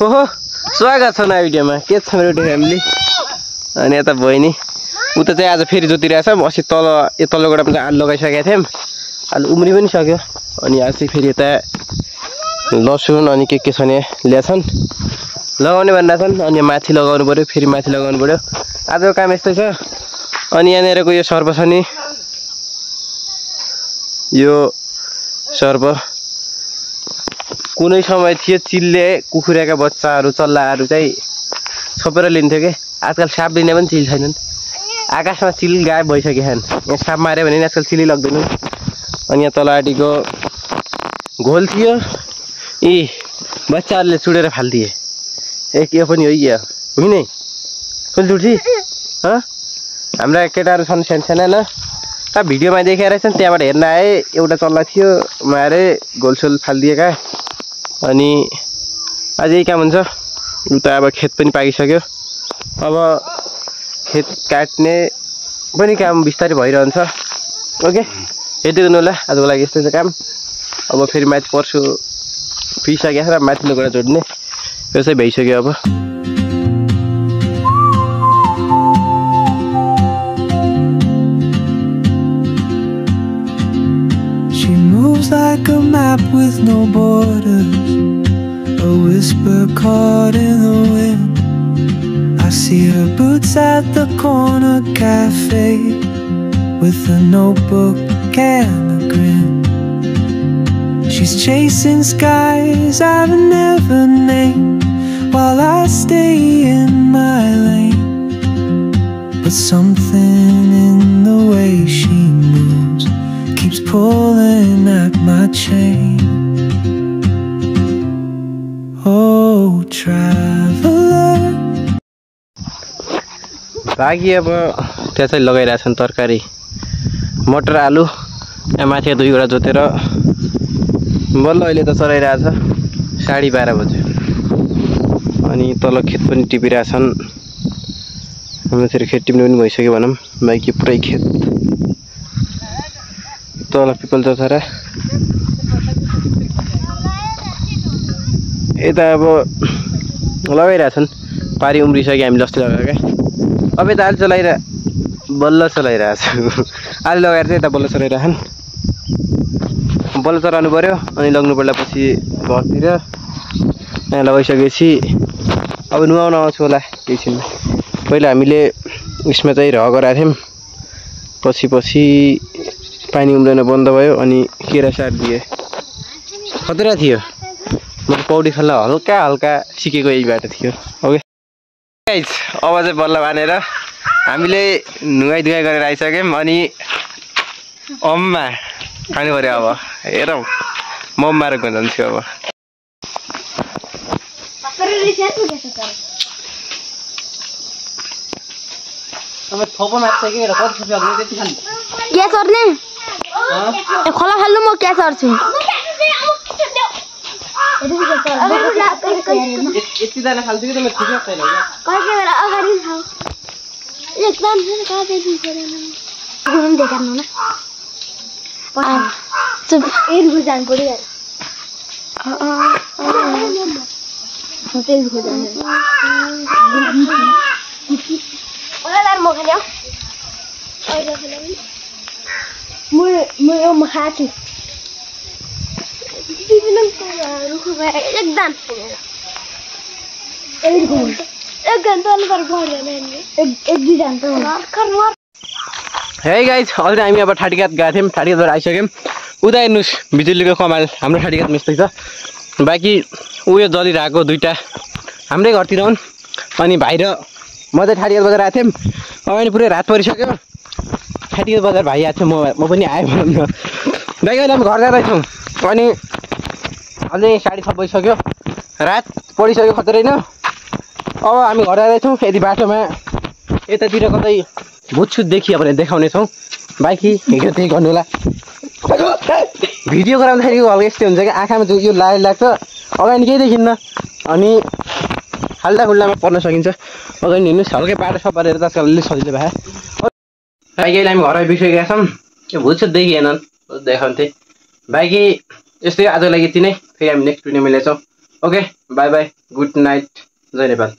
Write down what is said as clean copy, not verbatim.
हो स्वागत छ नयाँ भिडियोमा। के छ मेरो फ्यामिली अनि यता बहिनी उता चाहिँ आज फेरि जोतिरहेछ। अस्ति तल यो तल्लोबाट आलु लगाइसकेका थियौँ, आलु उम्री पनि सक्यो। अनि आज चाहिँ फेरि यता लसुन अनि के छ भने ल्याछन् लगाउने भनिरहेछन्। अनि माथि लगाउनु पऱ्यो, फेरि माथि लगाउनु पऱ्यो। आजको काम यस्तै छ। अनि यहाँनिरको यो सर्प छ नि, यो सर्प कुनै समय थियो चिलले कुखुराका बच्चाहरू चल्लाहरू चाहिँ छोपेर लिन्थ्यो कि। आजकल साप लिने पनि चिल छैनन्। आकाशमा चिल गायब भइसकेका छन्। यहाँ साप माऱ्यो भने आजकल चिलै लग्दैन। अनि यहाँ तलआटिको घोल थियो, यी बच्चाहरूले चुडेर फालिदिए। एक यो पनि हो कि हो कि नै फुलचुड्सी हाम्रा केटाहरू छन् सानसाना न भिडियोमा देखेर रहेछन्। त्यहाँबाट हेर्न आए, एउटा चल्ला थियो मारे घोलसोल फालिदिएका। अनि आज यही काम हुन्छ। उता अब खेत पनि पाकिसक्यो, अब खेत काट्ने पनि काम बिस्तारै भइरहन्छ। ओके यति गर्नु होला आजको लागि। यस्तै छ काम। अब फेरि माथि पर्सु पिसकेको छ र माथिल्लो कुरा जोड्ने यो चाहिँ भइसक्यो। अब like a map with no borders, a whisper caught in the wind. I see her boots at the corner cafe with a notebook and a grin. She's chasing skies I've never named while I stay in my lane. But something in the way she moves keeps pulling at my chain. Oh, traveler. बाँकी अब त्यहाँ चाहिँ लगाइरहेछन् तरकारी, मटर आलु। यहाँ माथि 2 वटा जोतेर बल्ल अहिले त चलाइरहेछ। 12:30 बज्यो। अनि तल खेत पनि टिपिरहेछन्। हामीतिर खेत टिप्ने पनि भइसक्यो भनौँ। बाँकी पुरै खेत तल पिपल चौतारा यता अब लगाइरहेछन्। पारी उम्रिसक्यो हामीले अस्ति लगाएका। अब यता आलु बल्ल चलाइरहेछ। आलु लगाएर चाहिँ यता बल्ल चलाइरहेछन्। बल्ल चलाउनु पऱ्यो अनि लग्नु पर्ला पछि घरतिर। यहाँ लगाइसकेपछि अब नुहाउन आउँछु होला एकछिनमा। पहिला हामीले यसमा चाहिँ रह गराएको थियौँ, पछि पानी उम्रन बन्द भयो। अनि केरा सार्दिए खतरा थियो। मैले पौडी खेल्न हल्का हल्का सिकेको यही बाटो थियो। ओके गाइज अब चाहिँ बल्ल बाँधेर हामीले नुहाइ धुवाइ गरेर आइसक्यौँ। अनि अम्मा खानु पऱ्यो। अब हेरौँ म मारेको जान्छु। अब क्या सर्ने खोला फाल्नु म क्या सर्छु। यतिजना खाल्छु कि त म ठिकै छैन। कसै बेला अगाडि खाऊ एकदम काटे दिन्छ देखाउनु न। चुप एलको जान पर्यो यार। होटेल खोज्नु ओला यार म खाने म यो म खाछु। एकदम है गाइज अहिले हामी अब ठाटीघाट गएको थियौँ। ठाटीघाटबाट आइसक्यौँ। उता हेर्नुहोस् बिजुलीको कमाल हाम्रो ठाटीघाट मिस्तै छ। बाँकी उयो जलिरहेको 2टा हाम्रै घरतिर हुन्। अनि भाइ र म चाहिँ ठाटीघाट बजार आएको थियौँ। अब अहिले पुरै रात परिसक्यो। ठाटीघाट बजार भाइ आएको थियो, म पनि आएँ भनौँ न। बाँकी अहिले हामी घर जाँदैछौँ। अनि अझै 6:30 बजिसक्यो, रात परिसक्यो खतरै न। अब हामी घर जाँदैछौँ। यदि बाटोमा यतातिर कतै भुतछुत देखियो भने देखाउनेछौँ। बाँकी हिँड्यो त्यही गर्नु होला। भिडियो गराउँदाखेरि हल्का यस्तै हुन्छ कि आँखामा यो लाग्छ, अगाडि केही देखिन्न। अनि खाल्टा खुल्टामा पर्न सकिन्छ। अगाडि हिँड्नुहोस्, हल्कै बाटो सपारेर त आजकल सजिलो भए। बाँकी अहिले हामी घर आइपुगिसकेका छौँ। यो भुतछुत देखिएनन् देखाउँथे। बाँकी यस्तै आजको लागि यति नै। फेरि हामी नेक्स्ट भिडियोमा ल्याउँछौँ। Okay bye bye good night जय नेपाल